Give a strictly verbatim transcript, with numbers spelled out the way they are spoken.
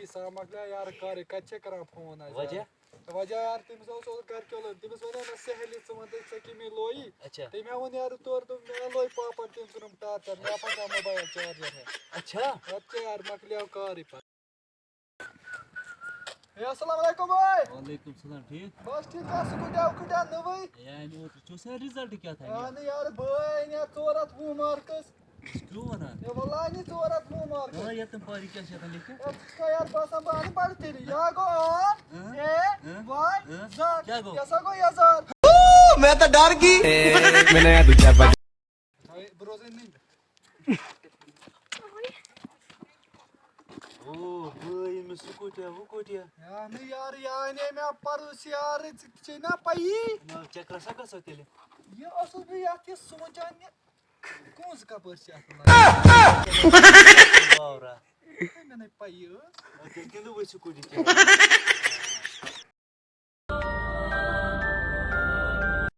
سا مۄکلیو یارٕ کارٕے، کَتہِ چھے کران فون آز؟ وجہ؟ وجہ یار، تٔمِس اوس اوترٕ گرِکیو لوٚگ، تٔمِس وَنیو مےٚ سہیلی، ژٕ وَن تٔمِس ژےٚ کٔمۍ لویی؟ اچھا۔ تٔمۍ ہا ووٚن یارٕ تورٕ، دوٚپ مےٚ لوے پاپَن، تٔمۍ ژھُنُم ٹارچَر، مےٚ پھَسیو موبایل چارجَر ہٮ۪تھ۔ اچھا۔ اَدٕ کیٛاہ یار، مۄکلیو کارٕے پَتہٕ۔ ہے، السلام علیکم بھائی۔ وعلیکم السلام، ٹھیٖک؟ بَس ٹھیٖک، ژٕ آسہٕ کُٹیا کُٹیا نٔوٕے؟ ہے، اَمہِ اوترٕ چھُ سا رِزلٹ کیٛاہ تھا اَہَنہٕ یار، بہٕ آے أنۍ یار ژور ہَتھ وُہ مارکٕس۔ ژٕ کیٛاہ وَنان؟ ہے واللہ أنۍ ژور ہَتھ وُہ مارکٕس۔ آ، یَتھ تِم پارِ کیٛاہ چھِ یَتھ لیکھِتھ؟ ہے، ژٕ چھُکھا یار باسان بہٕ اَنہٕ بَڑٕ تیٚلہِ؟ یا گوٚو آر، اۭں، اے، اۭں، واے، اۭں، زَڈ۔ کیٛاہ گوٚو؟ یہِ ہسا گوٚو یَزار۔ میں تو ڈر گئی۔ میں نے یار دوسرا بچ- ہے، بہٕ روزَے نہٕ۔ او، بٲے، أمِس سُہ کوٚٹیا، ہُہ کوٚٹیا؟ ہے نہٕ یار، یہِ اَنے مےٚ پَرُس یار، ژےٚ چھے نا پَیی؟ نہ، چکرس ہا گژھو تیٚلہِ۔ یہِ اوسُس بہٕ یَتھ یہِ سونٛچان، یہِ کونٛز کَپٲرۍ چھِ اَتھ لَگان۔ باورا۔ ہے، مےٚ نَے پَیی ٲس۔ تیٚلہِ کِنہٕ ؤسِو کوٚٹہِ چکر؟